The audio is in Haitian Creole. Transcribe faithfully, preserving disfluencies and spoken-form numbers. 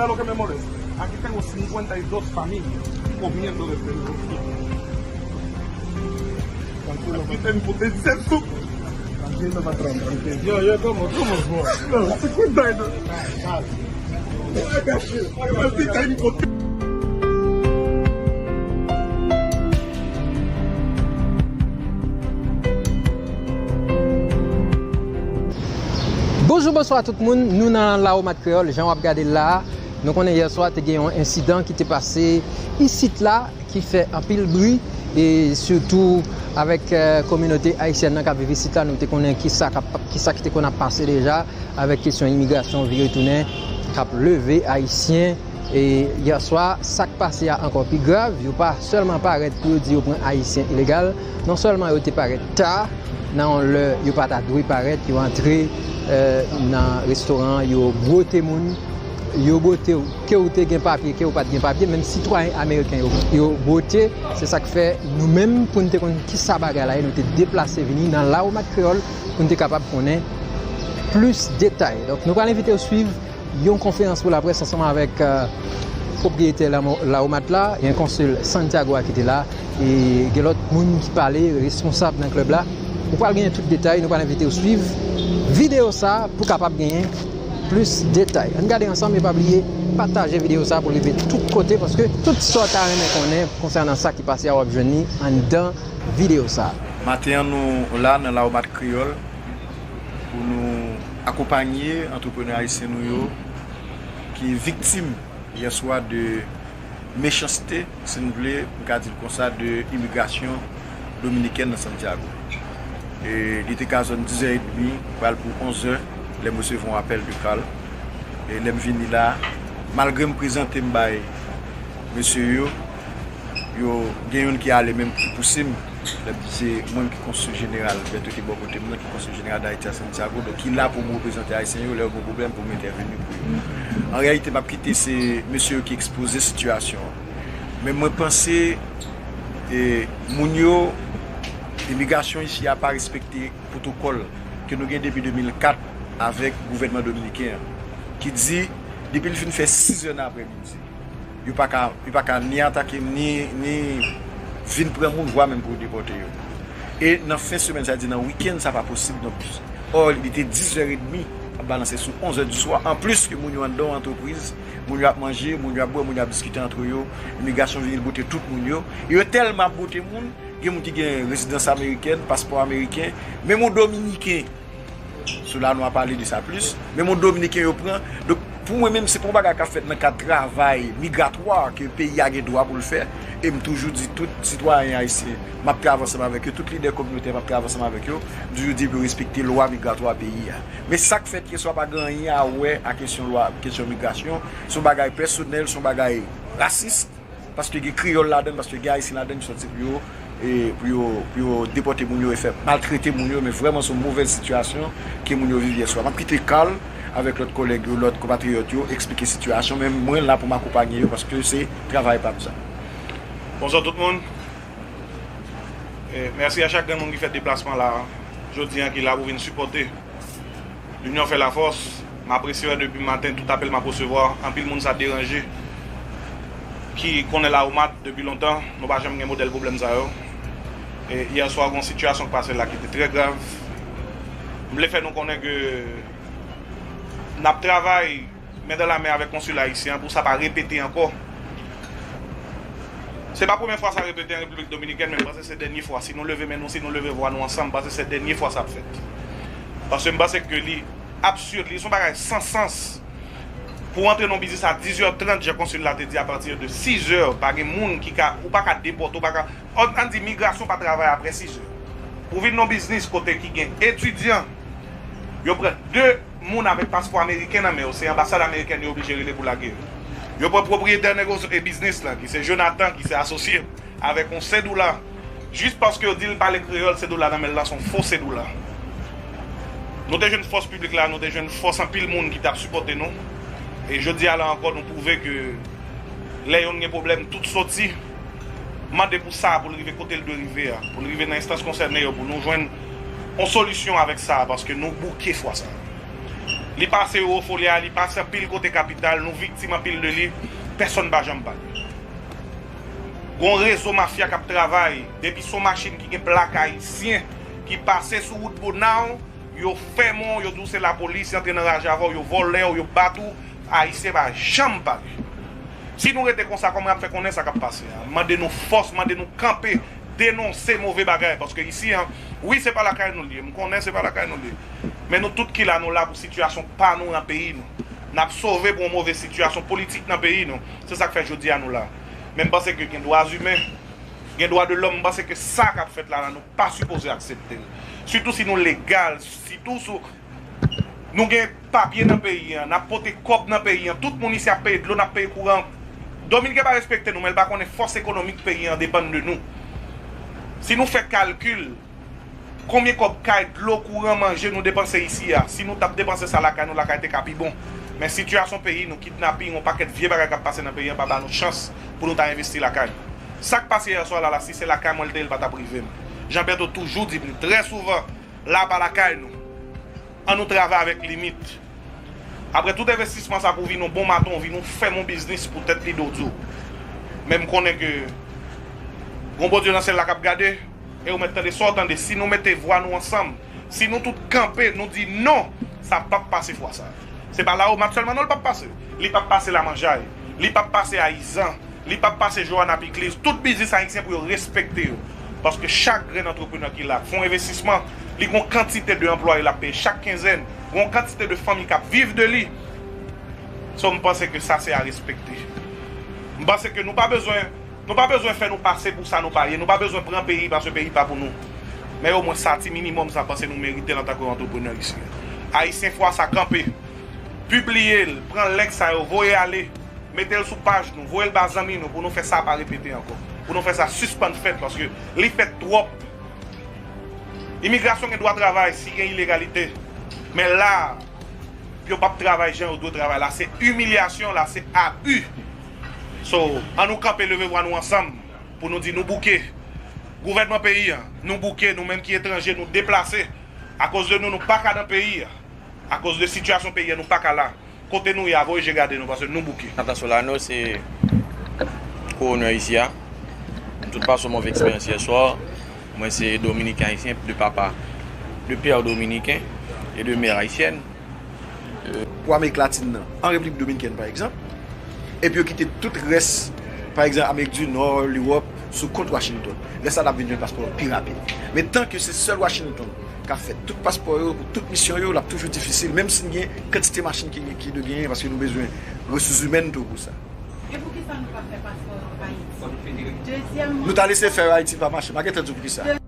Lo que me molesta, aquí tengo cincuenta y dos familias comiendo de frijol. Aquí tengo de sesenta. Tranquilo, patrón, tranquilo. Yo, yo como, como, bro? No, cincuenta y dos. Ay, ay. Ay, ay, ay, ay. Bonjou, bonswa tout moun. Nou nan Lawomat Kreyòl, jan w ap gade l la a. Nou konnen yè swa te gen yon ensidan ki te pase isit la, ki fè anpil bri, e sitou avèk, eh, kominote ayisyèn nan k ap viv isit la, nou te konnen kisa k ap, kisa ki te konn ap pase deja avèk kesyon imigrasyon vire tounen k ap leve ayisyen. E yè swa, sa k pase a ankò pi grav, yo pa sèlman parèt pou yo di yo pran ayisyen ilegal, non sèlman yo te parèt ta, nan yon lè yo pa ta dwe parèt, yo antre, eh, nan restoran an, yo bwote moun, yo bwote w, ke w te gen papye, ke w pa t gen papye, menm sitwayen ameriken yo, yo bwote. Se sa k fè nou menm, pou n te konn kisa bagay la ye, nou te deplase vini nan Lawomat Kreyòl pou n te kapab konnen plis detay. Donk, nou pral envite w swiv yon konferans pou laprès ansanm avèk, eh, pwopriyetè Lawomat la, gen konsil Santiago a ki te la, e gen lòt moun ki pale, responsab nan klèb la. Ou pral genyen tout detay, nou pral envite w swiv videyo sa a pou kapab genyen plis detay. Ann gade ansanm e pa bliye pataje videyo sa a pou l rive tout kote, paske tout sa w ta renmen konnen konsènan sa ki pase a, w ap jwenn li anndan videyo sa a. Maten an, nou la nan Lawomat Kreyòl pou nou akonpanye antreprenè ayisyen nou yo ki viktim yè swa de mechanste, si n vle, m ka di l konsa, de imigrasyon dominikèn nan Santiago. E li te ka zòn dizè edmi, pral pou onzè, lè m resevwa yon apèl de Carl. E lè m vini la, malgre m prezante m bay mesye yo, yo gen youn ki ale menm ki pouse m. Lè m di se mwen ki konsil jeneral, Bertho ki bò kote m nan, ki konsil jeneral Dayiti a Santiago, donk ki la pou m reprezante ayisyen yo, lè yo gen pwoblèm pou m entèveni pou yo. An reyalite, m ap kite se mesye yo ki ekspoze sitiyasyon an. Men mwen panse, e, moun yo, imigrasyon isi a pa respekte pwotokòl ke nou gen depi de mil kat avèk gouvènman dominiken an, ki di, depi l fin fè sizè nan aprèmidi, yo pa ka, yo pa ka ni atake m, ni, ni vin pran moun, vwa menm pou yo depòte yo. E nan fen semèn, sa di nan wikenn, sa pa posib non plis. Ò, li te dizè edmi, ap balanse sou onzè di swa. Anplis ke moun yo anndan yon antrepriz, moun yo ap manje, moun yo ap bwè, moun yo ap diskite antre yo, imigrasyon vini bwote tout moun yo. E yo tèlman ap bwote moun, gen moun ki gen rezidans amerikèn, paspò ameriken, menm yon dominiken. Sou la nou a pale de sa plis. Men moun dominiken yo pran. Donk, pou mwen menm, se pa yon bagay k ap fèt nan kad travay migratwa ke peyi a gen dwa pou l fè. E m toujou di tout sitwayen ayisyen, m ap travay ansanm avèk yo, tout lidè kominotè, m ap travay ansanm avèk yo, m toujou di pou yo respekte lwa migratwa peyi a. Men sa k fèt yè swa pa gen anyen a wè a kesyon lwa, kesyon migrasyon. Se yon bagay pèsonèl, se yon bagay rasis. Paske gen kreyòl ladan l, paske gen ayisyen ladan l, yo sòti pou yo, e, pou yo, pou yo depòte moun yo e fè maltrete moun yo, men vrèman se yon movèz sitiyasyon ke moun yo viv yè swa. M ap kite Carl avèk lòt kòlèg yo, lòt konpatriyòt yo, eksplike sitiyasyon, men mwen la pou m akonpanye yo, paske se travay pa m sa. Bonswa tout moun. E, mèsi a chak grenn moun ki fè deplasman la, jodi an, ki la pou vin sipòte. Linyon fè lafòs. M apresye wè depi maten tout apèl m ap resevwa, anpil moun sa deranje, ki konnen Lawomat depi lontan, nou pa janm gen modèl pwoblèm sa yo. E yè swa, gen yon sitiyasyon k pase la ki te trè grav. M vle fè nou konnen ke n ap travay men dan la men avèk konsil ayisyen an pou sa pa repete ankò. Se pa premye fwa sa repete an Repiblik Dominikèn, men m panse se dènye fwa. Si nou leve men nou, si nou leve vwa nou ansanm, m panse se dènye fwa sa ap fèt. Paske m panse ke li absid, li se yon bagay san sans. Pou w antre nan yon biznis a dizè trant, jan konsil la te di, apati de sizè, pa gen moun ki ka, ou pa ka depòte, ou pa ka, ann, ann di migrasyon pa travay apre sizè. Ou vin nan yon biznis kote ki gen etidyan, yo pran de moun avèk paspò ameriken nan men yo, se anbasad amerikèn yo oblije rele pou lage yo. Yo pran pwopriyetè negosyo e biznis lan, ki se Jonathan, ki se asosye avèk yon Sedoula, jis paske yo di l pale kreyòl, Sedoula nan men l lan se yon fo Sedoula. Nou te jwenn fòs piblik la, nou te jwenn fòs anpil moun ki t ap sipòte nou. E jodi a la ankò, nou pwouve ke lè yonn gen pwoblèm, tout soti. Mande pou sa a, pou l rive kote l dwe rive a, pou l rive nan enstans konsène yo, pou nou jwenn yon solisyon avèk sa a, paske nou bouke fwa sa a. Li pase Ewofolya, li pase anpil kote kapital, nou viktim anpil de li, pèsonn pa janm pale. Gon rezo mafya k ap travay, depi se yon machin ki gen plak ayisyen ki pase sou wout Bonao, yo fèmen w, yo di w se lapolis, yo antre nan raje avè w, yo vòlè w, yo bat ou, ayisyen pa janm pale. Si nou rete konsa, kòman y ap fè konnen sa k ap pase a? Mande nou fòs, mande nou kanpe, denonse move bagay, paske isi an, wi, se pa lakay nou l ye, m konnen se pa lakay nou l ye, men nou tout ki la, nou la pou sitiyasyon pa nou nan peyi nou. N ap sove pou yon move sitiyasyon politik nan peyi nou. Se sa k fè jodi a nou la. Men m panse ke gen dwa imen, gen dwa de lòm, m panse ke sa k ap fèt la, la nou pa sipoze aksepte l. Sitou si nou legal, sitou si nou gen papye nan peyi an, n ap pote kòb nan peyi an, tout moun isi ap peye dlo, n ap peye kouran. Dominiken pa respekte nou, men l pa konnen fòs ekonomik peyi an depann de nou. Si nou fè kalkil, konbyen kòb kay, dlo, kouran, manje nou depanse isi a? Si nou t ap depanse sa lakay nou, lakay te ka pi bon. Men sitiyasyon peyi nou, kidnaping, yon pakèt vye bagay k ap pase nan peyi an pa ba nou chans pou nou ta envesti lakay nou. Sa k pase yè swa la, la, si se lakay mwen l te ye, l pa t ap rive m. Jean Bertho toujou di m li trè souvan, la pa lakay nou. Ann nou travay avèk limit. Apre tout envestisman sa pou vin yon bon maton, vin yon fèm, yon biznis pou tèt li dodyo. Men m konnen ke gon Bondye nan syèl la k ap gade, e ou mèt tande sa w tande. Si nou mete vwa nou ansanm, si nou tout kanpe, nou di non, sa p ap pase fwa sa. Se pa Laomap sèlman non l p ap pase. Li p ap pase Lamanjay. Li p ap pase Ayizan. Li p ap pase Johanna Pikliz. Tout biznis ayisyen pou yo respekte yo. Paske chak grenn antreprenè ki la fè yon envestisman, li gon kantite de anplwaye l ap peye chak kenzèn, gon kantite de fanmi k ap viv de li. So, m panse ke sa se a respekte. M panse ke nou pa bezwen, nou pa bezwen fè nou pase pou sa nou pa ye. Nou pa bezwen pran peyi paske peyi pa pou nou. Men omwen sa ti minimòm sa panse nou merite l antanke yon antreprenè isi. Ayisyen fwa sa kanpe. Pibliye l, pran link sa yo, voye ale. Mete l sou paj nou, voye l ba zanmi nou pou nou fè sa pa repete ankò. Pou nou fè sa sispann fèt paske li fèt twòp. Imigrasyon gen dwa travay si gen ilegalite. Men la, yo p ap travay jan yo dwe travay la. Se imilyasyon la, se abi. So, ann nou kanpe leve vwa nou ansanm pou nou di nou bouke. Gouvènman peyi an, nou bouke, nou menm ki etranje, nou deplase. Akoz de nou, nou pa ka nan peyi a. Akoz de sitiyasyon peyi a, nou pa ka la. Kote nou ye a, voye je gade nou, paske nou bouke. Nathan Solano se kowoner isi a. M tout pase yon move eksperyans yè swa. Mwen se dominiken ayisyen de papa, de pè dominiken e de mè ayisyèn. Pou Amerik Latin nan, an Repiblik Dominikèn pa egzanp, epi yo kite tout rès, pa egzanp, Amerik di Nò, Lewòp, sou kont Washington. Lè sa l ap vin jwenn paspò yo pi rapid. Men tan ke se sèl Washington k ap fè tout paspò yo, pou tout misyon yo, l ap toujou difisil, menm si n gen kantite machin ki, ki dwe genyen, paske nou bezwen resous imèn tou pou sa. E poukisa nou pa fè paspò Ayiti? Dezyèm mwen. Nou ta lese fè Ayiti pa mache. M pa gentan di w poukisa.